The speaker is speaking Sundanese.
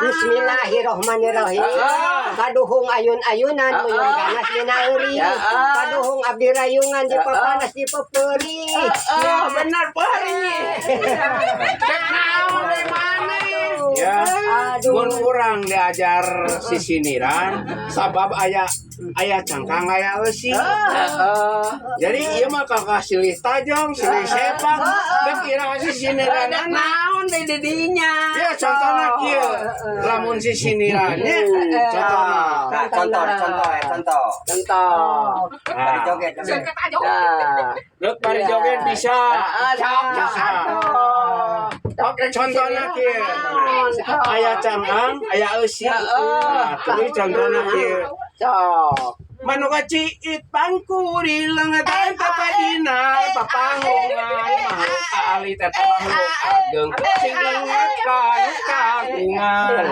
Bismillahirrahmanirrahim. Kaduhung ayun-ayunan muyun ganas dinauri. Kaduhung abdi rayungan di papanas di peperi. Ah, benar pari. Cek naon deui maneh? Ya. Aduh. Mun urang diajar sisiniran sabab aya aya cangkang, aya eusi. Jadi ieu mah kakak silih tajong, silih sepak, dek ira sisiniran. Dek naon deui di dinya? Ya, contohna kieu. Lamun sisinirannya contohna. Nah, contoh, contoh, ya, contoh. Contoh. Bari joget, joget. Nah. Dek bari joget bisa. Ah, sok sok Bisa. Atuh. Sok. Contohna kieu. Aya cangkang, aya eusi. Nah, terus contohna kieu. Sok. Manuk ciit pangkuri lengetan tapadina papanggungan makhluk alit eta makhluk ageng sing leunget ka nu kagungan.